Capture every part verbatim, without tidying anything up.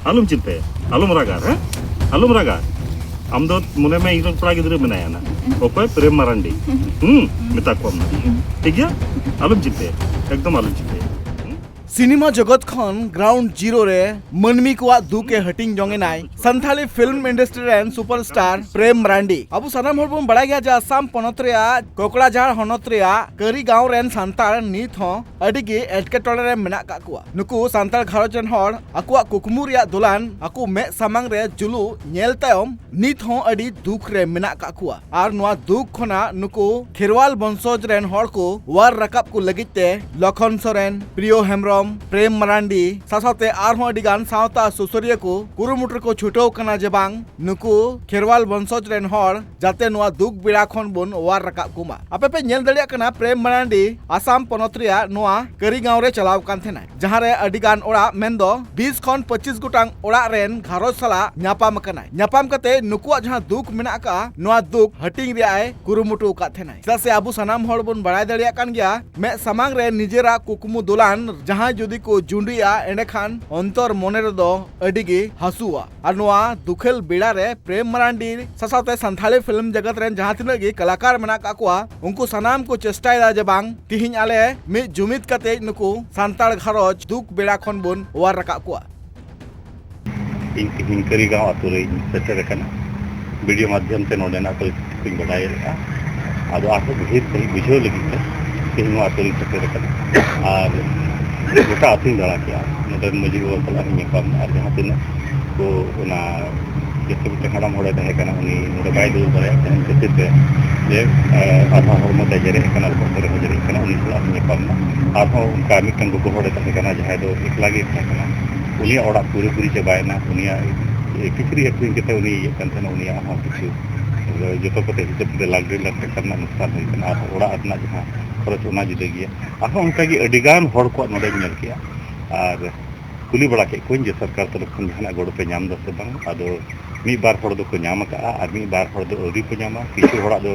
ᱟᱞᱚᱢ ᱪᱤᱱᱛᱟᱹᱭᱟ, ᱟᱞᱚᱢ ᱨᱟᱜᱟ, ᱦᱮᱸ? ᱟᱞᱚᱢ ᱨᱟᱜᱟ᱾ ᱟᱢ ᱫᱚ ᱢᱚᱱᱮ ᱢᱮ, ᱤᱧ ᱨᱮᱱ ᱠᱚᱲᱟ ᱜᱤᱫᱽᱨᱟᱹ ᱢᱮᱱᱟᱭᱟ ᱱᱟ᱾ ᱚᱠᱚᱭ? ᱯᱨᱮᱢ ᱢᱟᱨᱟᱱᱰᱤ᱾ ᱦᱩᱸ, ᱢᱮᱛᱟ ᱠᱚᱣᱟᱢ ᱱᱟ᱾ ᱴᱷᱤᱠ ᱜᱮᱭᱟ? ᱟᱞᱚᱢ ᱪᱤᱱᱛᱟᱹᱭᱟ, ᱮᱠᱫᱚᱢ ᱟᱞᱚᱢ ᱪᱤᱱᱛᱟᱹᱭᱟ᱾ ᱦᱩᱸ? ᱥᱤᱱᱮᱢᱟ ᱡᱚᱜᱚᱛ ᱠᱷᱚᱱ ᱜᱨᱟᱣᱩᱱᱰ ᱡᱤᱨᱳ ᱨᱮ ᱢᱟᱹᱱᱢᱤ ᱠᱚᱣᱟᱜ ᱫᱩᱠ ᱮ ᱦᱟᱹᱴᱤᱧ ᱡᱚᱝ ᱮᱱᱟᱭ ᱥᱟᱱᱛᱷᱟᱞᱤ ᱯᱷᱤᱞᱢ ᱤᱱᱰᱟᱥᱴᱨᱤ ᱨᱮᱱ ᱥᱩᱯᱟᱨ ᱥᱴᱟᱨ ᱯᱨᱮᱢ ᱢᱟᱨᱟᱱᱰᱤ᱾ ᱟᱵᱚ ᱥᱟᱱᱟᱢ ᱦᱚᱲ ᱵᱚᱱ ᱵᱟᱲᱟᱭ ᱜᱮᱭᱟ ᱡᱮ ᱟᱥᱟᱢ ᱯᱚᱱᱚᱛ ᱨᱮᱭᱟᱜ ᱠᱚᱠᱲᱟᱡᱷᱟᱲ ᱦᱚᱱᱚᱛ ᱨᱮᱭᱟᱜ ᱠᱟᱹᱨᱤ ᱜᱟᱶ ᱨᱮᱱ ᱥᱟᱱᱛᱟᱲ ᱱᱤᱛ ᱦᱚᱸ ᱟᱹᱰᱤ ᱜᱮ ᱮᱴᱠᱮᱴᱚᱬᱮ ᱨᱮ ᱢᱮᱱᱟᱜ ᱠᱟᱜ ᱠᱚᱣᱟ᱾ ᱱᱩᱠᱩ ᱥᱟᱱᱛᱟᱲ ᱜᱷᱟᱨᱚᱸᱡᱽ ᱨᱮᱱ ᱦᱚᱲ ᱟᱠᱚᱣᱟᱜ ᱠᱩᱠᱢᱩ ᱨᱮᱭᱟᱜ ᱫᱚᱞᱟᱱ ᱟᱠᱚ ᱢᱮᱫ ᱥᱟᱢᱟᱝ ᱨᱮ ᱡᱩᱞᱩᱜ ᱧᱮᱞ ᱛᱟᱭᱚᱢ ᱱᱤᱛ ᱦᱚᱸ ᱟᱹᱰᱤ ᱫᱩᱠ ᱨᱮ ᱢᱮᱱᱟᱜ ᱠᱟᱜ ᱠᱚᱣᱟ᱾ ᱟᱨ ᱱᱚᱣᱟ ᱫᱩᱠ ᱠᱷᱚᱱᱟᱜ ᱱᱩᱠᱩ ᱠᱷᱮᱨᱣᱟᱞ ᱵᱚᱝᱥᱚᱡᱽ ᱨᱮᱱ ᱦᱚᱲ ᱠᱚ ᱚᱣᱟᱨ ᱨᱟᱠᱟᱵ ᱠᱚ ᱞᱟᱹᱜᱤᱫ ᱛᱮ ᱞᱚᱠᱷᱚᱱ ᱥᱚᱨᱮᱱ, ᱯᱨᱤᱭᱚ ᱦᱮᱢᱵᱨᱚᱢ, ᱯᱨᱮᱢ ᱢᱟᱨᱟᱱᱰᱤ ᱥᱟᱶᱛᱮ ᱟᱨᱦᱚᱸ ᱟᱹᱰᱤ ᱜᱟᱱ ᱥᱟᱶᱛᱟ ᱥᱩᱥᱟᱹᱨᱤᱭᱟᱹ ᱠᱚ ᱠᱩᱨᱩᱢᱩᱴᱩ ᱨᱮᱠᱚ ᱪᱷᱩᱴᱟᱹᱣ ᱠᱟᱱᱟ ᱡᱮ ᱵᱟᱝ ᱱᱩᱠᱩ ᱠᱷᱮᱨᱣᱟᱞ ᱵᱚᱝᱥᱚᱡᱽ ᱨᱮᱱ ᱦᱚᱲ ᱡᱟᱛᱮ ᱱᱚᱣᱟ ᱫᱩᱠ ᱵᱮᱲᱟ ᱠᱷᱚᱱ ᱵᱚᱱ ᱚᱣᱟᱨ ᱨᱟᱠᱟᱵ ᱠᱚᱢᱟ᱾ ᱟᱯᱮ ᱯᱮ ᱧᱮᱞ ᱫᱟᱲᱮᱭᱟᱜ ᱠᱟᱱᱟ, ᱯᱨᱮᱢ ᱢᱟᱨᱟᱱᱰᱤ ᱟᱥᱟᱢ ᱯᱚᱱᱚᱛ ᱨᱮᱭᱟᱜ ᱱᱚᱣᱟ ᱠᱟᱹᱨᱤᱜᱟᱸᱣ ᱨᱮ ᱪᱟᱞᱟᱣ ᱠᱟᱱ ᱛᱟᱦᱮᱱᱟᱭ, ᱡᱟᱦᱟᱸ ᱨᱮ ᱟᱹᱰᱤ ᱜᱟᱱ ᱚᱲᱟᱜ, ᱢᱮᱱᱫᱚ ᱵᱤᱥ ᱠᱷᱚᱱ ᱯᱚᱸᱪᱤᱥ ᱜᱚᱴᱟᱝ ᱚᱲᱟᱜ ᱨᱮᱱ ᱜᱷᱟᱨᱚᱸᱡᱽ ᱥᱟᱞᱟᱜ ᱧᱟᱯᱟᱢ ᱟᱠᱟᱱᱟᱭ᱾ ᱧᱟᱯᱟᱢ ᱠᱟᱛᱮ ᱱᱩᱠᱩᱣᱟᱜ ᱡᱟᱦᱟᱸ ᱫᱩᱠ ᱢᱮᱱᱟᱜ ᱟᱠᱟᱫᱼᱟ, ᱱᱚᱣᱟ ᱫᱩᱠ ᱦᱟᱹᱴᱤᱧ ᱨᱮᱭᱟᱜ ᱮ ᱠᱩᱨᱩᱢᱩᱴᱩ ᱟᱠᱟᱫ ᱛᱟᱦᱮᱱᱟᱭ᱾ ᱪᱮᱫᱟᱜ ᱥᱮ ᱟᱵᱚ ᱥᱟᱱᱟᱢ ᱦᱚᱲ ᱵᱚᱱ ᱵᱟᱲᱟᱭ ᱫᱟᱲᱮᱭᱟᱜ ᱠᱟᱱ ᱜᱮᱭᱟ, ᱢᱮᱫ ᱥᱟᱢᱟᱝ ᱨᱮ ᱱᱤᱡᱮᱨᱟᱜ ᱠᱩᱠᱢᱩ ᱫᱚᱞᱟᱱ ᱡᱟᱦᱟᱸᱭ ᱡᱩᱫᱤ ᱠᱚ ᱡᱩᱸᱰᱤᱜᱼᱟ, ᱮᱸᱰᱮᱠᱷᱟᱱ ᱚᱱᱛᱚᱨ ᱢᱚᱱᱮ ᱨᱮᱫᱚ ᱟᱹᱰᱤ ᱜᱮ ᱦᱟᱹᱥᱩᱣᱟ᱾ ᱟᱨ ᱱᱚᱣᱟ ᱫᱩᱠᱷᱟᱹᱞ ᱵᱮᱲᱟ ᱨᱮ ᱯᱨᱮᱢ ᱢᱟᱨᱟᱱᱰᱤ ᱥᱟᱶᱛᱮ ᱥᱟᱱᱛᱷᱟᱞᱤ ᱯᱷᱤᱞᱢ ᱡᱟᱜᱟᱛ ᱨᱮᱱ ᱡᱟᱦᱟᱸ ᱛᱤᱱᱟᱹᱜ ᱜᱮ ᱠᱟᱞᱟᱠᱟᱨ ᱢᱮᱱᱟᱜ ᱠᱟᱜ ᱠᱚᱣᱟ, ᱩᱱᱠᱩ ᱥᱟᱱᱟᱢ ᱠᱚ ᱪᱮᱥᱴᱟᱭᱮᱫᱟ ᱡᱮ ᱵᱟᱝ ᱛᱤᱦᱤᱧ ᱟᱞᱮ ᱢᱤᱫ ᱡᱩᱢᱤᱫ ᱠᱟᱛᱮ ᱱᱩᱠᱩ ᱥᱟᱱᱛᱟᱲ ᱜᱷᱟᱨᱚᱸᱡᱽ ᱫᱩᱠ ᱵᱮᱲᱟ ᱠᱷᱚᱱ ᱵᱚᱱ ᱚᱣᱟᱨ ᱨᱟᱠᱟᱵ ᱠᱚᱣᱟ᱾ ᱤᱧ ᱛᱤᱦᱤᱧ ᱠᱟᱹᱨᱤᱜᱟᱸᱣ ᱟᱛᱳ ᱨᱮᱧ ᱥᱮᱴᱮᱨ ᱟᱠᱟᱱᱟ᱾ ᱵᱷᱤᱰᱤᱭᱳ ᱢᱟᱫᱽᱫᱷᱚᱢ ᱛᱮ ᱱᱚᱰᱮᱱᱟᱜ ᱯᱚᱨᱤᱥᱛᱷᱤᱛᱤ ᱠᱚᱧ ᱵᱟᱰᱟᱭ ᱞᱮᱫᱼᱟ᱾ ᱟᱫᱚ ᱟᱨᱦᱚᱸ ᱜᱟᱹᱦᱤᱨ ᱥᱟᱺᱦᱤᱡ ᱵᱩᱡᱷᱟᱹᱣ ᱞᱟᱹᱜᱤᱫ ᱛᱮ ᱛᱮᱦᱮᱧ ᱱᱚᱣᱟ ᱟᱛᱳ ᱨᱮᱧ ᱥᱮᱴᱮᱨ ᱟᱠᱟᱱᱟ᱾ ᱟᱨ ᱜᱚᱴᱟ ᱟᱛᱳᱧ ᱫᱟᱬᱟ ᱠᱮᱜᱼᱟ᱾ ᱱᱚᱰᱮᱱ ᱢᱟᱹᱡᱷᱤ ᱵᱟᱵᱟ ᱥᱟᱞᱟᱜ ᱤᱧ ᱧᱟᱯᱟᱢ ᱮᱱᱟ᱾ ᱟᱨ ᱡᱟᱦᱟᱸ ᱛᱤᱱᱟᱹᱜ ᱠᱚ ᱚᱱᱟ ᱡᱮᱥᱮ ᱢᱤᱫᱴᱮᱱ ᱦᱟᱲᱟᱢ ᱦᱚᱲᱮ ᱛᱟᱦᱮᱸ ᱠᱟᱱᱟ, ᱩᱱᱤ ᱱᱚᱰᱮ ᱵᱟᱭ ᱫᱩᱲᱩᱵ ᱫᱟᱲᱮᱭᱟᱜ ᱠᱟᱱ ᱠᱷᱟᱹᱛᱤᱨ ᱛᱮ ᱡᱮ, ᱮ, ᱟᱫᱷᱟ ᱦᱚᱲᱢᱚ ᱛᱮ ᱡᱮᱨᱮᱫ ᱟᱠᱟᱱᱟ, ᱵᱚᱦᱚᱜ ᱠᱚᱨᱮ ᱦᱚᱸ ᱡᱮᱨᱮᱫ ᱟᱠᱟᱱᱟ, ᱩᱱᱤ ᱥᱟᱞᱟᱜ ᱤᱧ ᱧᱟᱯᱟᱢ ᱮᱱᱟ᱾ ᱟᱨᱦᱚᱸ ᱚᱱᱠᱟ ᱢᱤᱫᱴᱮᱱ ᱜᱚᱜᱚ ᱦᱚᱲᱮ ᱛᱟᱦᱮᱸ ᱠᱟᱱᱟ, ᱡᱟᱦᱟᱸᱭ ᱫᱚ ᱮᱠᱞᱟ ᱜᱮᱭ ᱛᱟᱦᱮᱸ ᱠᱟᱱᱟ᱾ ᱩᱱᱤᱭᱟᱜ ᱚᱲᱟᱜ ᱯᱩᱨᱟᱹᱯᱩᱨᱤ ᱪᱟᱵᱟᱭᱮᱱᱟ᱾ ᱩᱱᱤᱭᱟᱜ ᱠᱤᱪᱨᱤᱡ ᱟᱹᱠᱷᱨᱤᱧ ᱠᱟᱛᱮ ᱩᱱᱤ ᱤᱭᱟᱹᱜ ᱠᱟᱱ ᱛᱟᱦᱮᱱᱟ, ᱩᱱᱤᱭᱟᱜ ᱦᱚᱸ ᱠᱤᱪᱷᱩ ᱡᱚᱛᱚ ᱠᱚᱛᱮ ᱦᱤᱥᱟᱹᱵ ᱛᱮ ᱞᱟᱠᱷ ᱰᱮᱲ ᱞᱟᱠᱷ ᱴᱟᱠᱟ ᱨᱮᱱᱟᱜ ᱱᱩᱠᱥᱟᱱ ᱦᱩᱭ ᱠᱟᱱᱟ᱾ ᱟᱨᱦᱚᱸ ᱚᱲᱟᱜ ᱨᱮᱱᱟᱜ ᱡᱟᱦᱟᱸ ᱠᱷᱚᱨᱚᱪ, ᱚᱱᱟ ᱡᱩᱫᱟᱹ ᱜᱮᱭᱟ᱾ ᱟᱨᱦᱚᱸ ᱚᱱᱠᱟᱜᱮ ᱟᱹᱰᱤᱜᱟᱱ ᱦᱚᱲ ᱠᱚᱣᱟᱜ ᱱᱚᱰᱮᱧ ᱧᱮᱞ ᱠᱮᱜᱼᱟ᱾ ᱟᱨ ᱠᱩᱞᱤ ᱵᱟᱲᱟ ᱠᱮᱫ ᱠᱚᱣᱟᱧ ᱡᱮ ᱥᱚᱨᱠᱟᱨ ᱛᱚᱨᱚᱯ ᱠᱷᱚᱱ ᱡᱟᱦᱟᱱᱟᱜ ᱜᱚᱲᱚ ᱯᱮ ᱧᱟᱢ ᱮᱫᱟ ᱥᱮ ᱵᱟᱝ᱾ ᱟᱫᱚ ᱢᱤᱫ ᱵᱟᱨ ᱦᱚᱲ ᱫᱚᱠᱚ ᱧᱟᱢ ᱟᱠᱟᱫᱼᱟ ᱟᱨ ᱢᱤᱫ ᱵᱟᱨ ᱦᱚᱲ ᱫᱚ ᱟᱹᱣᱨᱤ ᱠᱚ ᱧᱟᱢᱟ᱾ ᱠᱤᱪᱷᱩ ᱦᱚᱲᱟᱜ ᱫᱚ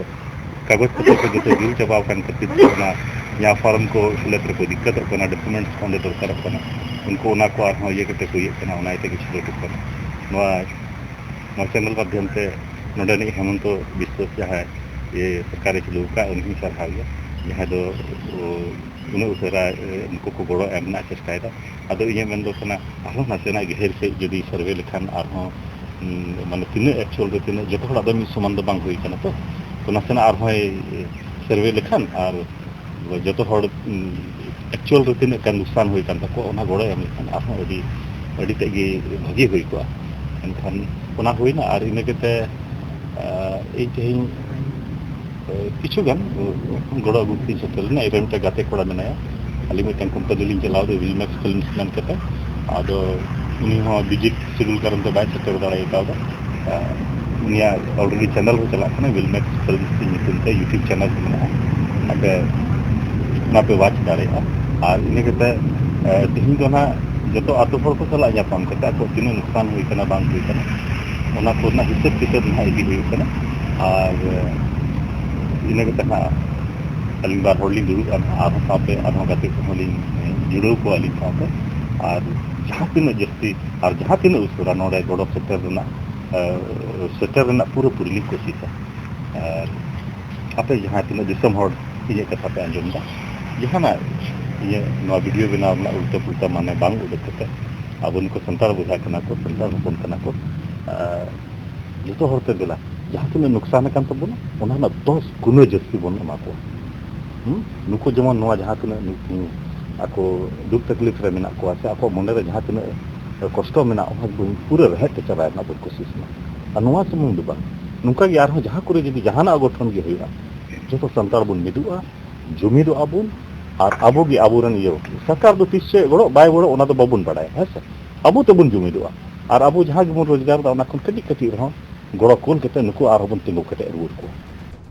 ᱠᱟᱜᱚᱡᱽ ᱯᱚᱛᱨᱚ ᱠᱚ ᱡᱚᱛᱚ ᱡᱩᱞ ᱪᱟᱵᱟ ᱟᱠᱟᱱ ᱠᱷᱟᱹᱛᱤᱨ ᱛᱮ ᱚᱱᱟ ᱡᱟᱦᱟᱸ ᱯᱷᱚᱨᱢ ᱠᱚ ᱯᱷᱤᱞᱟᱯ ᱨᱮᱠᱚ ᱫᱤᱠᱠᱟᱛᱚᱜ ᱠᱟᱱᱟ, ᱰᱚᱠᱩᱢᱮᱱᱴᱥ ᱠᱚ ᱚᱸᱰᱮ ᱫᱚᱨᱠᱟᱨᱚᱜ ᱠᱟᱱᱟ᱾ ᱩᱱᱠᱩ ᱚᱱᱟ ᱠᱚ ᱟᱨᱦᱚᱸ ᱤᱭᱟᱹ ᱠᱟᱛᱮ ᱠᱚ ᱤᱭᱟᱹᱜ ᱠᱟᱱᱟ, ᱚᱱᱟ ᱤᱭᱟᱹᱛᱮ ᱠᱤᱪᱷᱩ ᱞᱟᱹᱴᱩᱜ ᱠᱟᱱᱟ᱾ ᱱᱚᱣᱟ ᱱᱚᱣᱟ ᱪᱮᱱᱮᱞ ᱢᱟᱫᱽᱫᱷᱚᱢ ᱛᱮ ᱱᱚᱰᱮᱱᱤᱡ ᱦᱮᱢᱚᱱᱛᱚ ᱵᱤᱥᱣᱟᱥ ᱡᱟᱦᱟᱸᱭ ᱤᱭᱟᱹ ᱥᱚᱨᱠᱟᱨᱮ ᱪᱟᱹᱞᱩ ᱟᱠᱟᱫ, ᱩᱱᱤ ᱦᱚᱸᱧ ᱥᱟᱨᱦᱟᱣᱮᱭᱟ, ᱡᱟᱦᱟᱸᱭ ᱫᱚ ᱩᱱᱟᱹᱜ ᱩᱥᱟᱹᱨᱟ ᱱᱩᱠᱩ ᱠᱚ ᱜᱚᱲᱚ ᱮᱢ ᱨᱮᱱᱟᱜ ᱪᱮᱥᱴᱟᱭᱮᱫᱟ᱾ ᱟᱫᱚ ᱤᱧᱟᱹᱜ ᱢᱮᱱ ᱫᱚ ᱠᱟᱱᱟ, ᱟᱨᱦᱚᱸ ᱱᱟᱥᱮᱱᱟᱜ ᱜᱟᱹᱦᱤᱨ ᱥᱮᱫ ᱡᱩᱫᱤ ᱥᱟᱨᱵᱷᱮ ᱞᱮᱠᱷᱟᱱ ᱟᱨᱦᱚᱸ ᱢᱟᱱᱮ ᱛᱤᱱᱟᱹᱜ ᱮᱠᱪᱩᱭᱟᱞ ᱨᱮ ᱛᱤᱱᱟᱹᱜ, ᱡᱚᱛᱚ ᱦᱚᱲᱟᱜ ᱫᱚ ᱢᱤᱫ ᱥᱚᱢᱟᱱ ᱫᱚ ᱵᱟᱝ ᱦᱩᱭ ᱠᱟᱱᱟ ᱛᱚ᱾ ᱛᱚ ᱱᱟᱥᱮᱱᱟᱜ ᱟᱨᱦᱚᱸᱭ ᱥᱟᱨᱵᱷᱮ ᱞᱮᱠᱷᱟᱱ ᱟᱨ ᱡᱚᱛᱚ ᱦᱚᱲ ᱮᱠᱪᱩᱭᱟᱞ ᱨᱮ ᱛᱤᱱᱟᱹᱜ ᱜᱟᱱ ᱞᱩᱠᱥᱟᱱ ᱦᱩᱭ ᱠᱟᱱ ᱛᱟᱠᱚᱣᱟ, ᱚᱱᱟ ᱜᱚᱲᱚ ᱮᱢ ᱞᱮᱠᱷᱟᱱ ᱟᱨᱦᱚᱸ ᱟᱹᱰᱤ ᱟᱹᱰᱤ ᱛᱮᱫ ᱜᱮ ᱵᱷᱟᱹᱜᱤ ᱦᱩᱭ ᱠᱚᱜᱼᱟ᱾ ᱮᱱᱠᱷᱟᱱ ᱚᱱᱟ ᱦᱩᱭᱱᱟ, ᱟᱨ ᱤᱱᱟᱹ ᱠᱟᱛᱮ ᱤᱧ ᱛᱮᱦᱮᱧ ᱠᱤᱪᱷᱩ ᱜᱟᱱ ᱜᱚᱲᱚ ᱟᱹᱜᱩ ᱠᱟᱛᱮᱧ ᱥᱮᱴᱮᱨ ᱞᱮᱱᱟ᱾ ᱤᱧ ᱨᱮᱱ ᱢᱤᱫᱴᱮᱱ ᱜᱟᱛᱮ ᱠᱚᱲᱟ ᱢᱮᱱᱟᱭᱟ, ᱟᱹᱞᱤᱧ ᱢᱤᱫᱴᱮᱱ ᱠᱳᱢᱯᱟᱱᱤ ᱞᱤᱧ ᱪᱟᱞᱟᱣ ᱞᱮᱫᱟ, ᱵᱤᱞᱢᱮᱠᱥ ᱯᱷᱤᱞᱢᱥ ᱢᱮᱱ ᱠᱟᱛᱮ᱾ ᱟᱫᱚ ᱩᱱᱤ ᱦᱚᱸ ᱵᱤᱡᱤ ᱥᱤᱰᱩᱞ ᱠᱟᱨᱚᱱ ᱛᱮ ᱵᱟᱭ ᱥᱮᱴᱮᱨ ᱫᱟᱲᱮ ᱠᱟᱣᱫᱟ᱾ ᱩᱱᱤᱭᱟᱜ ᱚᱞᱨᱮᱰᱤ ᱪᱮᱱᱮᱞ ᱦᱚᱸ ᱪᱟᱞᱟᱜ ᱠᱟᱱᱟ, ᱵᱤᱞᱢᱮᱠᱥ ᱯᱷᱤᱞᱢᱥ ᱧᱩᱛᱩᱢ ᱛᱮ ᱭᱩᱴᱩᱵᱽ ᱪᱮᱱᱮᱞ ᱦᱚᱸ ᱢᱮᱱᱟᱜᱼᱟ, ᱟᱯᱮ ᱚᱱᱟ ᱯᱮ ᱣᱟᱪ ᱫᱟᱲᱮᱭᱟᱜᱼᱟ᱾ ᱟᱨ ᱤᱱᱟᱹ ᱠᱟᱛᱮ ᱛᱮᱦᱮᱧ ᱫᱚ ᱱᱟᱦᱟᱜ ᱡᱚᱛᱚ ᱟᱛᱳ ᱦᱚᱲ ᱠᱚ ᱥᱟᱞᱟᱜ ᱧᱟᱯᱟᱢ ᱠᱟᱛᱮ ᱟᱠᱚ ᱛᱤᱱᱟᱹᱜ ᱱᱩᱠᱥᱟᱱ ᱦᱩᱭ ᱠᱟᱱᱟ ᱵᱟᱝ ᱦᱩᱭ ᱠᱟᱱᱟ, ᱚᱱᱟ ᱠᱚᱨᱮᱱᱟᱜ ᱦᱤᱥᱟᱹᱵ ᱠᱤᱛᱟᱹᱵ ᱱᱟᱦᱟᱜ ᱤᱫᱤ ᱦᱩᱭᱩᱜ ᱠᱟᱱᱟ᱾ ᱟᱨ ᱤᱱᱟᱹ ᱠᱟᱛᱮ ᱱᱟᱦᱟᱜ ᱟᱹᱞᱤᱧ ᱵᱟᱨ ᱦᱚᱲ ᱞᱤᱧ ᱫᱩᱲᱩᱵᱼᱟ ᱱᱟᱦᱟᱜ, ᱟᱨᱦᱚᱸ ᱥᱟᱶᱛᱮ ᱟᱨᱦᱚᱸ ᱜᱟᱛᱮ ᱠᱚᱦᱚᱸ ᱞᱤᱧ ᱡᱩᱲᱟᱹᱣ ᱠᱚᱣᱟ ᱟᱹᱞᱤᱧ ᱥᱟᱶᱛᱮ᱾ ᱟᱨ ᱡᱟᱦᱟᱸ ᱛᱤᱱᱟᱹᱜ ᱡᱟᱹᱥᱛᱤ ᱟᱨ ᱡᱟᱦᱟᱸ ᱛᱤᱱᱟᱹᱜ ᱩᱥᱟᱹᱨᱟ ᱱᱚᱰᱮ ᱜᱚᱲᱚ ᱥᱮᱴᱮᱨ ᱨᱮᱱᱟᱜ ᱥᱮᱴᱮᱨ ᱨᱮᱱᱟᱜ ᱯᱩᱨᱟᱹᱯᱩᱨᱤ ᱞᱤᱧ ᱠᱳᱥᱤᱥᱟ᱾ ᱟᱨ ᱟᱯᱮ ᱡᱟᱦᱟᱸ ᱛᱤᱱᱟᱹᱜ ᱫᱤᱥᱚᱢ ᱦᱚᱲ ᱤᱧᱟᱹᱜ ᱠᱟᱛᱷᱟ ᱯᱮ ᱟᱸᱡᱚᱢ ᱮᱫᱟ, ᱡᱟᱦᱟᱱᱟᱜ ᱤᱧᱟᱹᱜ ᱱᱚᱣᱟ ᱵᱷᱤᱰᱤᱭᱳ ᱵᱮᱱᱟᱣ ᱨᱮᱱᱟᱜ ᱩᱞᱴᱟᱹ ᱯᱩᱞᱴᱟᱹ ᱢᱟᱱᱮ ᱵᱟᱝ ᱩᱰᱩᱠ ᱠᱟᱛᱮ, ᱟᱵᱚ ᱱᱩᱠᱩ ᱥᱟᱱᱛᱟᱲ ᱵᱚᱭᱦᱟ ᱠᱟᱱᱟ ᱠᱚ, ᱥᱟᱱᱛᱟᱲ ᱦᱚᱯᱚᱱ ᱠᱟᱱᱟ ᱠᱚ, ᱟᱨ ᱡᱚᱛᱚ ᱦᱚᱲ ᱛᱮ ᱫᱮᱞᱟ, ᱡᱟᱦᱟᱸ ᱛᱤᱱᱟᱹᱜ ᱱᱩᱠᱥᱟᱱ ᱟᱠᱟᱱ ᱛᱟᱵᱚᱱᱟ, ᱚᱱᱟ ᱨᱮᱱᱟᱜ ᱫᱚᱥ ᱜᱩᱱᱟᱹ ᱡᱟᱹᱥᱛᱤ ᱵᱚᱱ ᱮᱢᱟ ᱠᱚᱣᱟ᱾ ᱦᱩᱸ? ᱱᱩᱠᱩ ᱡᱮᱢᱚᱱ ᱱᱚᱣᱟ ᱡᱟᱦᱟᱸ ᱛᱤᱱᱟᱹᱜ ᱱᱩᱠᱩ ᱟᱠᱚ ᱫᱩᱠ ᱛᱟᱠᱞᱤᱯ ᱨᱮ ᱢᱮᱱᱟᱜ ᱠᱚᱣᱟ, ᱥᱮ ᱟᱠᱚᱣᱟᱜ ᱢᱚᱱᱮ ᱨᱮ ᱡᱟᱦᱟᱸ ᱛᱤᱱᱟᱹᱜ ᱠᱚᱥᱴᱚ ᱢᱮᱱᱟᱜᱼᱟ, ᱚᱱᱟ ᱵᱚᱱ ᱯᱩᱨᱟᱹ ᱨᱮᱦᱮᱫ ᱛᱮ ᱪᱟᱵᱟᱭ ᱨᱮᱱᱟᱜ ᱵᱚᱱ ᱠᱳᱥᱤᱥ ᱢᱟ᱾ ᱟᱨ ᱱᱚᱣᱟ ᱥᱩᱢᱩᱝ ᱫᱚ ᱵᱟᱝ, ᱱᱚᱝᱠᱟ ᱜᱮ ᱟᱨᱦᱚᱸ ᱡᱟᱦᱟᱸ ᱠᱚᱨᱮ ᱡᱩᱫᱤ ᱡᱟᱦᱟᱱᱟᱜ ᱚᱜᱷᱚᱴᱚᱱ ᱜᱮ ᱦᱩᱭᱩᱜᱼᱟ, ᱡᱚᱛᱚ ᱥᱟᱱᱛᱟᱲ ᱵᱚᱱ ᱢᱤᱫᱚᱜᱼᱟ, ᱡᱩᱢᱤᱫᱚᱜᱼᱟ ᱵᱚᱱ, ᱟᱨ ᱟᱵᱚ ᱜᱮ ᱟᱵᱚᱨᱮᱱ ᱤᱭᱟᱹ, ᱥᱚᱨᱠᱟᱨ ᱫᱚ ᱛᱤᱥ ᱪᱮᱫ ᱜᱚᱲᱚ ᱵᱟᱭ ᱜᱚᱲᱚ, ᱚᱱᱟ ᱫᱚ ᱵᱟᱵᱚᱱ ᱵᱟᱲᱟᱭᱟ, ᱦᱮᱸ ᱥᱮ? ᱟᱵᱚ ᱛᱮᱵᱚᱱ ᱡᱩᱢᱤᱫᱚᱜᱼᱟ, ᱟᱨ ᱟᱵᱚ ᱡᱟᱦᱟᱸ ᱜᱮᱵᱚᱱ ᱨᱳᱡᱽᱜᱟᱨ ᱮᱫᱟ, ᱚᱱᱟ ᱠᱷᱚᱱ ᱠᱟᱹᱴᱤᱡ ᱠᱟᱹᱴᱤᱡ ᱨᱮᱦᱚᱸ ᱜᱚᱲᱚ ᱠᱩᱞ ᱠᱟᱛᱮ ᱱᱩᱠᱩ ᱟᱨᱦᱚᱸ ᱵᱚᱱ ᱛᱤᱸᱜᱩ ᱠᱮᱴᱮᱡ ᱨᱩᱣᱟᱹᱲ ᱠᱚᱣᱟ᱾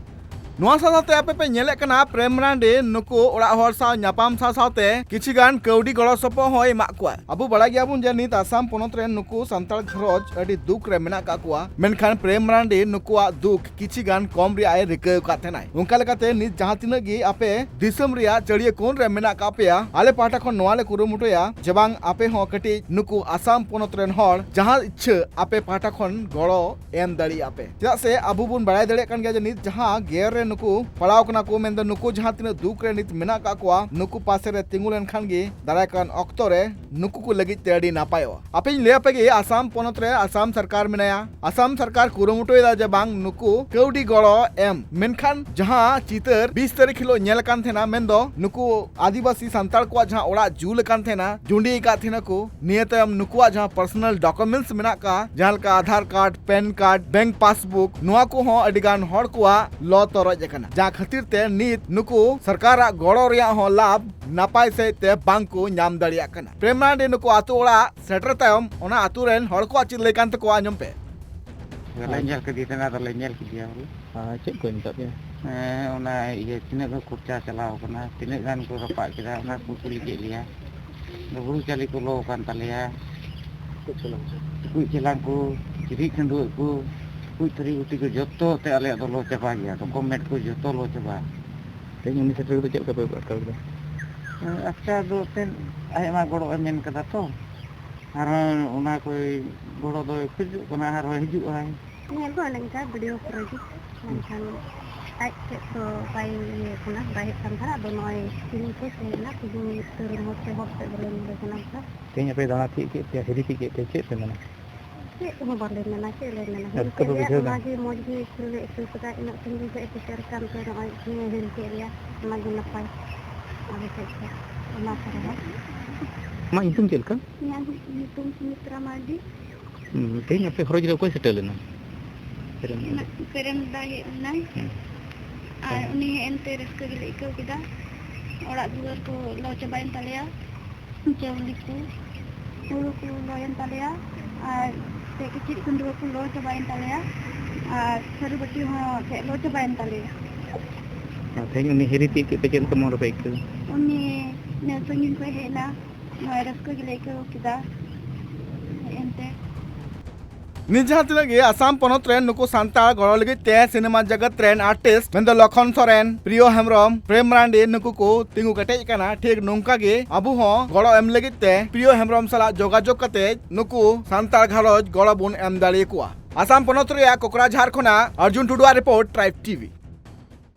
ᱱᱚᱣᱟ ᱥᱟᱶ ᱥᱟᱶᱛᱮ ᱟᱯᱮ ᱯᱮ ᱧᱮᱞᱮᱫ ᱠᱟᱱᱟ ᱯᱨᱮᱢ ᱢᱟᱨᱟᱱᱰᱤ ᱱᱩᱠᱩ ᱚᱲᱟᱜ ᱦᱚᱲ ᱥᱟᱶ ᱧᱟᱯᱟᱢ ᱥᱟᱶ ᱥᱟᱶᱛᱮ ᱠᱤᱪᱷᱤ ᱜᱟᱱ ᱠᱟᱹᱣᱰᱤ ᱜᱚᱲᱚ ᱥᱚᱯᱚᱦᱚᱫ ᱦᱚᱸᱭ ᱮᱢᱟᱜ ᱠᱚᱣᱟ᱾ ᱟᱵᱚ ᱵᱟᱲᱟᱭ ᱜᱮᱭᱟᱵᱚᱱ ᱡᱮ ᱱᱤᱛ ᱟᱥᱟᱢ ᱯᱚᱱᱚᱛ ᱨᱮ ᱱᱩᱠᱩ ᱥᱟᱱᱛᱟᱲ ᱜᱷᱟᱨᱚᱸᱡᱽ ᱟᱹᱰᱤ ᱫᱩᱠ ᱨᱮ ᱢᱮᱱᱟᱜ ᱠᱟᱜ ᱠᱚᱣᱟ, ᱢᱮᱱᱠᱷᱟᱱ ᱯᱨᱮᱢ ᱢᱟᱨᱟᱱᱰᱤ ᱱᱩᱠᱩᱣᱟᱜ ᱫᱩᱠ ᱠᱤᱪᱷᱤ ᱜᱟᱱ ᱠᱚᱢ ᱨᱮᱭᱟᱜ ᱮ ᱨᱤᱠᱟᱹ ᱟᱠᱟᱫ ᱛᱟᱦᱮᱱᱟᱭ᱾ ᱚᱱᱠᱟ ᱞᱮᱠᱟᱛᱮ ᱱᱤᱛ ᱡᱟᱦᱟᱸ ᱛᱤᱱᱟᱹᱜ ᱜᱮ ᱟᱯᱮ ᱫᱤᱥᱚᱢ ᱨᱮᱭᱟᱜ ᱪᱟᱹᱲᱤᱭᱟᱹ ᱠᱳᱱ ᱨᱮ ᱢᱮᱱᱟᱜ ᱠᱟᱜ ᱯᱮᱭᱟ, ᱟᱞᱮ ᱯᱟᱦᱴᱟ ᱠᱷᱚᱱ ᱱᱚᱣᱟ ᱞᱮ ᱠᱩᱨᱩᱢᱩᱴᱩᱭᱟ ᱡᱮ ᱵᱟᱝ ᱟᱯᱮ ᱦᱚᱸ ᱠᱟᱹᱴᱤᱡ ᱱᱩᱠᱩ ᱟᱥᱟᱢ ᱯᱚᱱᱚᱛ ᱨᱮᱱ ᱦᱚᱲ ᱡᱟᱦᱟᱸ ᱤᱪᱪᱷᱟᱹ ᱟᱯᱮ ᱯᱟᱦᱴᱟ ᱠᱷᱚᱱ ᱜᱚᱲᱚ ᱮᱢ ᱫᱟᱲᱮᱭᱟᱜᱼᱟ ᱯᱮ᱾ ᱪᱮᱫᱟᱜ ᱥᱮ ᱟᱵᱚ ᱵᱚᱱ ᱵᱟᱲᱟᱭ ᱫᱟᱲᱮᱭᱟᱜ ᱠᱟᱱ ᱜᱮᱭᱟ ᱡᱮ ᱱᱤᱛ ᱡᱟᱦᱟᱸ ᱜᱮᱨ ᱨᱮ ᱱᱩᱠᱩ ᱯᱟᱲᱟᱣ ᱠᱟᱱᱟ ᱠᱚ, ᱢᱮᱱᱫᱚ ᱱᱩᱠᱩ ᱡᱟᱦᱟᱸ ᱛᱤᱱᱟᱹᱜ ᱫᱩᱠ ᱨᱮ ᱱᱤᱛ ᱢᱮᱱᱟᱜ ᱠᱟᱜ ᱠᱚᱣᱟ, ᱱᱩᱠᱩ ᱯᱟᱥᱮ ᱨᱮ ᱛᱤᱸᱜᱩ ᱞᱮᱱᱠᱷᱟᱱ ᱜᱮ ᱫᱟᱨᱟᱭ ᱠᱟᱱ ᱚᱠᱛᱚ ᱨᱮ ᱱᱩᱠᱩ ᱠᱚ ᱞᱟᱹᱜᱤᱫ ᱛᱮ ᱟᱹᱰᱤ ᱱᱟᱯᱟᱭᱚᱜᱼᱟ᱾ ᱟᱯᱮᱧ ᱞᱟᱹᱭ ᱟᱯᱮ ᱜᱮ, ᱟᱥᱟᱢ ᱯᱚᱱᱚᱛ ᱨᱮ ᱟᱥᱟᱢ ᱥᱚᱨᱠᱟᱨ ᱢᱮᱱᱟᱭᱟ, ᱟᱥᱟᱢ ᱥᱚᱨᱠᱟᱨ ᱠᱩᱨᱩᱢᱩᱴᱩᱭᱮᱫᱟ ᱡᱮ ᱵᱟᱝ ᱱᱩᱠᱩ ᱠᱟᱹᱣᱰᱤ ᱜᱚᱲᱚ ᱮᱢ, ᱢᱮᱱᱠᱷᱟᱱ ᱡᱟᱦᱟᱸ ᱪᱤᱛᱟᱹᱨ ᱵᱤᱥ ᱛᱟᱹᱨᱤᱠᱷ ᱦᱤᱞᱳᱜ ᱧᱮᱞ ᱟᱠᱟᱱ ᱛᱟᱦᱮᱱᱟ, ᱢᱮᱱᱫᱚ ᱱᱩᱠᱩ ᱟᱹᱫᱤᱵᱟᱹᱥᱤ ᱥᱟᱱᱛᱟᱲ ᱠᱚᱣᱟᱜ ᱡᱟᱦᱟᱸ ᱚᱲᱟᱜ ᱡᱩᱞ ᱟᱠᱟᱱ ᱛᱟᱦᱮᱱᱟ, ᱡᱩᱸᱰᱤ ᱟᱠᱟᱫ ᱛᱟᱦᱮᱱᱟ ᱠᱚ, ᱱᱤᱭᱟᱹ ᱛᱟᱭᱚᱢ ᱱᱩᱠᱩᱣᱟᱜ ᱡᱟᱦᱟᱸ personal documents ᱢᱮᱱᱟᱜ ᱟᱠᱟᱫ, ᱡᱟᱦᱟᱸ ᱞᱮᱠᱟ Aadhaar card, PAN card, bank passbook, ᱱᱚᱣᱟ ᱠᱚᱦᱚᱸ ᱟᱹᱰᱤ ᱜᱟᱱ ᱦᱚᱲ ᱠᱚᱣᱟᱜ ᱞᱚ ᱛᱚᱨᱚᱡ ᱟᱠᱟᱱᱟ, ᱡᱟᱦᱟᱸ ᱠᱷᱟᱹᱛᱤᱨ ᱛᱮ ᱱᱤᱛ ᱱᱩᱠᱩ ᱥᱚᱨᱠᱟᱨᱟᱜ ᱜᱚᱲᱚ ᱨᱮᱭᱟᱜ ᱦᱚᱸ ᱞᱟᱵᱷ ᱱᱟᱯᱟᱭ ᱥᱟᱺᱦᱤᱡ ᱛᱮ ᱵᱟᱝ ᱠᱚ ᱧᱟᱢ ᱫᱟᱲᱮᱭᱟᱜ ᱠᱟᱱᱟ᱾ ᱯᱨᱮᱢ ᱢᱟᱨᱟᱱᱰᱤ ᱱᱩᱠᱩ ᱟᱛᱳ ᱚᱲᱟᱜ ᱥᱮᱴᱮᱨ ᱛᱟᱭᱚᱢ ᱚᱱᱟ ᱟᱛᱳ ᱨᱮᱱ ᱦᱚᱲ ᱠᱚᱣᱟᱜ ᱪᱮᱫ ᱞᱟᱹᱭ ᱠᱟᱱ ᱛᱟᱠᱚᱣᱟ, ᱟᱸᱡᱚᱢ ᱯᱮ᱾ ᱟᱞᱮ ᱧᱮᱞ ᱠᱮᱫᱮ ᱛᱟᱦᱮᱸᱱᱟ, ᱟᱫᱚᱞᱮ ᱧᱮᱞ ᱠᱮᱫᱮᱭᱟ ᱵᱚᱞᱮ᱾ ᱟᱨ ᱪᱮᱫ ᱠᱚ ᱢᱮᱛᱟᱜ ᱯᱮᱭᱟ? ᱦᱮᱸ, ᱚᱱᱟ ᱤᱭᱟᱹ ᱛᱤᱱᱟᱹᱜ ᱜᱟᱱ ᱠᱷᱚᱨᱪᱟ ᱪᱟᱞᱟᱣ ᱠᱟᱱᱟ, ᱛᱤᱱᱟᱹᱜ ᱜᱟᱱ ᱠᱚ ᱨᱟᱯᱟᱜ ᱠᱮᱫᱟ, ᱚᱱᱟ ᱠᱚ ᱠᱩᱞᱤ ᱠᱮᱫ ᱞᱮᱭᱟ᱾ ᱟᱫᱚ ᱦᱩᱲᱩ ᱪᱟᱣᱞᱮ ᱠᱚ ᱞᱚ ᱟᱠᱟᱱ ᱛᱟᱞᱮᱭᱟ, ᱴᱩᱠᱩᱡ ᱪᱮᱞᱟᱝ ᱠᱚ, ᱠᱤᱪᱨᱤᱡ ᱠᱷᱟᱹᱰᱩᱣᱟᱹᱜ ᱠᱚ, ᱴᱩᱠᱩᱡ ᱛᱷᱟᱹᱨᱤ ᱵᱟᱹᱴᱤ ᱠᱚ ᱡᱚᱛᱚ ᱛᱮ ᱟᱞᱮᱭᱟᱜ ᱫᱚ ᱞᱚ ᱪᱟᱵᱟ ᱜᱮᱭᱟ, ᱰᱚᱠᱩᱢᱮᱱᱴ ᱠᱚ ᱡᱚᱛᱚ ᱞᱚ ᱪᱟᱵᱟ᱾ ᱛᱮᱦᱮᱧ ᱩᱱᱤ ᱥᱮᱴᱮᱨ ᱠᱟᱛᱮ ᱪᱮᱫ ᱞᱮᱠᱟ ᱯᱮ ᱟᱴᱠᱟᱨ ᱠᱮᱫᱟ? ᱟᱪᱪᱷᱟ, ᱟᱫᱚ ᱮᱱᱛᱮᱫ ᱟᱡ ᱢᱟ ᱜᱚᱲᱚ ᱮᱢ ᱢᱮᱱ ᱠᱟᱫᱟ ᱛᱚ, ᱟᱨ ᱚᱱᱟ ᱠᱚᱭ ᱜᱚᱲᱚ ᱫᱚᱭ ᱠᱷᱚᱡᱚᱜ ᱠᱟᱱᱟ, ᱟᱨᱦᱚᱸ ᱦᱤᱡᱩᱜ ᱟᱭ᱾ ᱧᱮᱞ ᱫᱚ ᱚᱱᱮ ᱚᱱᱠᱟ ᱵᱷᱤᱰᱤᱭᱳ ᱠᱚᱨᱮ ᱜᱮ, ᱢᱮᱱᱠᱷᱟᱱ ᱟᱡ ᱴᱷᱮᱡ ᱫᱚ ᱵᱟᱭ ᱤᱭᱟᱹ ᱠᱟᱱᱟ, ᱵᱟᱭ ᱦᱮᱡ ᱠᱟᱱ ᱛᱟᱦᱮᱱᱟ᱾ ᱟᱫᱚ ᱱᱚᱜᱼᱚᱭ ᱛᱮᱦᱮᱧ ᱠᱷᱚᱡ ᱦᱮᱡ ᱮᱱᱟ, ᱛᱮᱦᱮᱧ ᱛᱟᱹᱨᱩ ᱢᱚᱡᱽ ᱛᱮ ᱦᱚᱲ ᱥᱮᱫ ᱵᱚᱞᱚ ᱧᱮᱞᱮ ᱠᱟᱱᱟ ᱚᱱᱠᱟ᱾ ᱛᱮᱦᱮᱧ ᱟᱯᱮ ᱫᱟᱬᱟ ᱛᱤᱭᱳᱜ ᱠᱮᱫ ᱛᱮ, ᱦᱤᱨᱤ ᱛᱤᱭᱳᱜ ᱠᱮᱫ ᱛᱮ ᱪᱮᱫ ᱯᱮ ᱢᱮᱱᱟ? ᱪᱮᱫ ᱦᱚᱸ ᱵᱟᱞᱮ ᱢᱮᱱᱟ, ᱪᱮᱫ ᱞᱮ ᱢᱮᱱᱟ? ᱨᱟᱹᱥᱠᱟᱹ ᱯᱮ ᱦᱤᱨᱤ ᱠᱮᱫ ᱞᱮᱭᱟ, ᱵᱩᱡᱷᱟᱹᱣ ᱮᱫᱟ? ᱚᱱᱟᱜᱮ ᱢᱚᱡᱽ ᱜᱮ ᱠᱷᱮᱞ ᱞᱮ ᱟᱹᱭᱠᱟᱹᱣ ᱠᱮᱫᱟ, ᱤᱱᱟᱹᱜ ᱥᱟᱺᱜᱤᱧ ᱠᱷᱚᱡ ᱮ ᱥᱮᱴᱮᱨ ᱠᱟᱱ ᱛᱮ ᱱᱚᱜᱼᱚᱭ ᱛᱮᱦᱮᱧ ᱮ ᱦᱤᱨᱤ ᱠᱮᱫ ᱞᱮᱭᱟ, ᱚᱱᱟᱜᱮ ᱱᱟᱯᱟᱭ᱾ ᱟᱫᱚ ᱪᱮᱫ ᱪᱮᱫ ᱚᱱᱟ ᱠᱚᱨᱮ ᱦᱚᱸ᱾ ᱟᱢᱟᱜ ᱧᱩᱛᱩᱢ ᱪᱮᱫ ᱞᱮᱠᱟ? ᱤᱧᱟᱹᱜ ᱧᱩᱛᱩᱢ ᱥᱩᱢᱤᱛᱨᱟ ᱢᱟᱨᱰᱤ᱾ ᱦᱩᱸ, ᱛᱮᱦᱮᱧ ᱟᱯᱮ ᱜᱷᱟᱨᱚᱸᱡᱽ ᱨᱮ ᱚᱠᱚᱭ ᱥᱮᱴᱮᱨ ᱞᱮᱱᱟ? ᱯᱮᱨᱮᱢ ᱫᱟ᱾ ᱯᱮᱨᱮᱢ ᱫᱟ ᱦᱮᱡ ᱞᱮᱱᱟᱭ᱾ ᱦᱩᱸ᱾ ᱟᱨ ᱦᱮᱸ᱾ ᱩᱱᱤ ᱦᱮᱡ ᱮᱱᱛᱮ ᱨᱟᱹᱥᱠᱟᱹ ᱜᱮᱞᱮ ᱟᱹᱭᱠᱟᱹᱣ ᱠᱮᱫᱟ᱾ ᱚᱲᱟᱜ ᱫᱩᱣᱟᱹᱨ ᱠᱚ ᱞᱚ ᱪᱟᱵᱟᱭᱮᱱ ᱛᱟᱞᱮᱭᱟ, ᱪᱟᱣᱞᱮ ᱠᱚ, ᱦᱩᱲᱩ ᱠᱚ ᱞᱚᱭᱮᱱ ᱛᱟᱞᱮᱭᱟ, ᱟᱨ ᱛᱮ ᱠᱤᱪᱨᱤᱡ ᱠᱷᱟᱹᱰᱩᱣᱟᱹ ᱠᱚ ᱞᱚ ᱪᱟᱵᱟᱭᱮᱱ ᱛᱟᱞᱮᱭᱟ, ᱟᱨ ᱛᱷᱟᱹᱨᱤ ᱵᱟᱹᱴᱤ ᱦᱚᱸ ᱛᱮ ᱞᱚ ᱪᱟᱵᱟᱭᱮᱱ ᱛᱟᱞᱮᱭᱟ᱾ ᱛᱮᱦᱮᱧ ᱩᱱᱤ ᱦᱤᱨᱤ ᱛᱤᱭᱳᱜ ᱠᱮᱫ ᱯᱮ, ᱪᱮᱫ ᱞᱮᱠᱟ ᱢᱚᱱᱮ ᱨᱮᱯᱮ ᱟᱹᱭᱠᱟᱹᱣ? ᱩᱱᱤ ᱩᱱᱟᱹᱜ ᱥᱟᱺᱜᱤᱧ ᱠᱷᱚᱱ ᱦᱮᱡ ᱮᱱᱟ, ᱱᱚᱣᱟ ᱨᱟᱹᱥᱠᱟᱹ ᱜᱮᱞᱮ ᱟᱹᱭᱠᱟᱹᱣ ᱠᱮᱫᱟ᱾ ᱦᱮᱡ ᱮᱱᱛᱮ ᱱᱤᱛ ᱡᱟᱦᱟᱸ ᱛᱤᱱᱟᱹᱜ ᱜᱮ ᱟᱥᱟᱢ ᱯᱚᱱᱚᱛ ᱨᱮᱱ ᱱᱩᱠᱩ ᱥᱟᱱᱛᱟᱲ ᱜᱚᱲᱚ ᱞᱟᱹᱜᱤᱫ ᱛᱮ ᱥᱤᱱᱮᱢᱟ ᱡᱟᱜᱟᱛ ᱨᱮᱱ ᱟᱨᱴᱤᱥᱴ ᱢᱮᱱᱫᱚ ᱞᱚᱠᱷᱚᱱ ᱥᱚᱨᱮᱱ, ᱯᱨᱤᱭᱚ ᱦᱮᱢᱵᱨᱚᱢ, ᱯᱨᱮᱢ ᱢᱟᱨᱟᱱᱰᱤ ᱱᱩᱠᱩ ᱠᱚ ᱛᱤᱸᱜᱩ ᱠᱮᱴᱮᱡ ᱟᱠᱟᱱᱟ, ᱴᱷᱤᱠ ᱱᱚᱝᱠᱟ ᱜᱮ ᱟᱵᱚ ᱦᱚᱸ ᱜᱚᱲᱚ ᱮᱢ ᱞᱟᱹᱜᱤᱫ ᱛᱮ ᱯᱨᱤᱭᱚ ᱦᱮᱢᱵᱨᱚᱢ ᱥᱟᱞᱟᱜ ᱡᱳᱜᱟᱡᱳᱜᱽ ᱠᱟᱛᱮ ᱱᱩᱠᱩ ᱥᱟᱱᱛᱟᱲ ᱜᱷᱟᱨᱚᱸᱡᱽ ᱜᱚᱲᱚ ᱵᱚᱱ ᱮᱢ ᱫᱟᱲᱮᱭᱟᱠᱚᱣᱟ᱾ ᱟᱥᱟᱢ ᱯᱚᱱᱚᱛ ᱨᱮᱭᱟᱜ ᱠᱚᱠᱨᱟᱡᱷᱟᱨ ᱠᱷᱚᱱᱟᱜ ᱚᱨᱡᱩᱱ ᱴᱩᱰᱩᱣᱟᱜ ᱨᱤᱯᱳᱨᱴ, ᱴᱨᱟᱭᱤᱵᱽ ᱴᱤᱵᱷᱤ᱾